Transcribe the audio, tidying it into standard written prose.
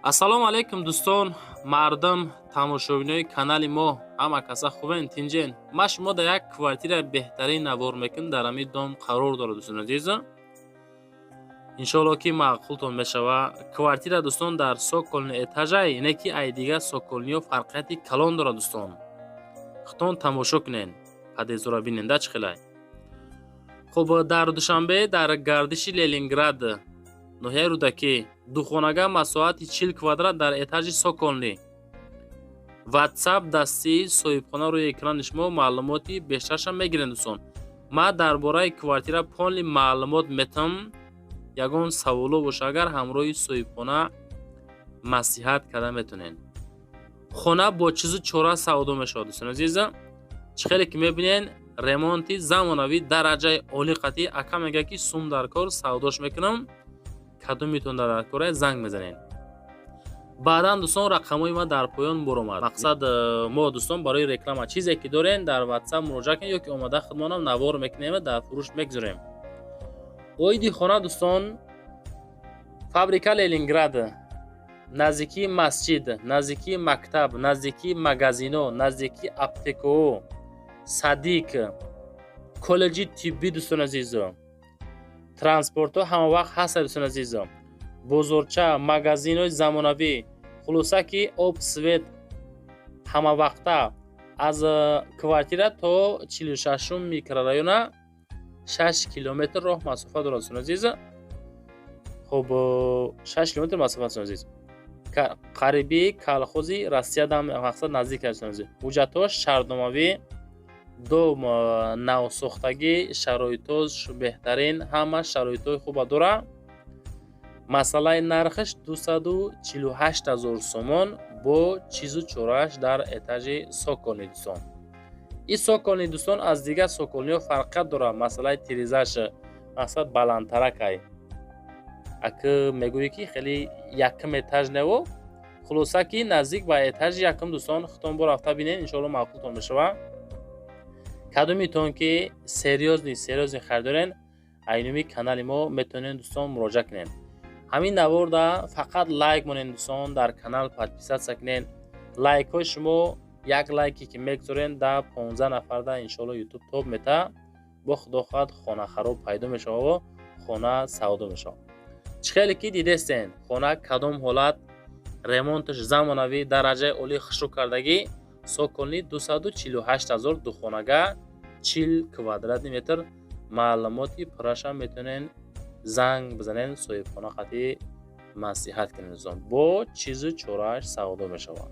Ассалому алайкум, дӯстон, мардум, тамошобинои канали мо. Ҳама каса хубен, тинҷен? Ма шумо дар як квартира беҳтарин навор мекунем. Дар ҳамин дом қарор дорад, дӯстони азиз. Иншоалло, ки маъқултон мешава. Квартира, дӯстон, дар цокольный этажа, не ки ай дигар цокольный ҳо фарқияти калон дорад. Дӯстон, худтон тамошо кунен, подъездора бинен да, чӣ хелай. Хуб, дар Душанбе, дар гардиши Ленинград, ноҳияи Рӯдакӣ, духонага, масоҳати 40 квадрат, дар этажи цокольный. Ватсап дастии соҳибхона рӯи экрани шумо, маълумоти бештаршам мегирем. Дӯстон, ман дар бораи квартира полный маълумот метам. Ягон саволо боша, агар ҳамроҳи соҳибхона маслиҳат карда метонед. Хона бо чизу чора савдо мешавад. Дӯстони азиза, чӣ хеле ки мебинед, ремонти замонавӣ, дараҷаи олӣ қатъӣ. Ака мегӯяд, ки сум дар кор, савдош мекунам. Кадомитон дар кора, занг мезанед баъдан. Дӯстон, рақамҳои ман дар поён буромад. Мақсад мо, дӯстон, барои реклама чизе ки дорем, дар Ватсап муроҷиат кунед ё ки омада худмонам навор мекунем, дар фурӯш мегузорем. Оиди хона, дӯстон: фабрика Ленинград, наздикии масҷид, наздикии мактаб, наздикии магазино, наздикии аптекаҳо, садик, коллеҷи тиббӣ. Дӯстони азизо, транспортҳо ҳамавақт ҳастанд. Дӯстони азизо, бозорча, магазинҳои замонавӣ, хулоса, ки об, свет ҳамавақта. Аз квартира то 46-ум микрорайона 6 километр роҳ масофа дорад, дӯстони азиз. Хуб, 6 километр масофа, дӯстони азиз. Қариби колхози Россиядам, мақсад, наздик аст, дӯстони азиз. Ҳуҷҷатҳош шартномавӣ, дом навсохтагӣ, шароитош беҳтарин, ҳама шароитҳои хуба дорад. Масъалаи нархаш 248 000 сомон бо чизу чорааш, дар этажи цокольный. Дӯстон, ин цокольный, дӯстон, аз дигар цокольный ҳо фарқият дорад. Масъалаи тирезаш, мақсад, баландтаракай. Ака мегӯӣ, ки хеле якум этаж нево, хулоса, ки наздик ба этажи якум. Дӯстон, худтон бо рафта бинед, иншоалло, маъқултон мешавад. Кадомитон ки серьёзный харидорен, айнуми канали мо метавонед, дӯстон, муроҷиат кунед. Ҳамин наворда фақат лайк монед, дӯстон, дар канал подписаться кунед. Лайкҳои шумо, як лайке ки мегузорен, да 15 нафарда иншоалло Ютуб тоб мета. Бо худо хоҳад, хонахароб пайдо мешавад, хона савдо мешавад. Чӣ хеле ки дидестен, хона кадом ҳолат, ремонташ замонавӣ, дараҷаи олӣ, хушрӯ кардагӣ, цокольный, 248 000, духонага, 40 квадратный метр. Маълумоти пуррашам метавонед занг бизанед, соҳибхона қатъӣ маслиҳат кунед. Дӯстон, бо чизу чорааш савдо мешавад.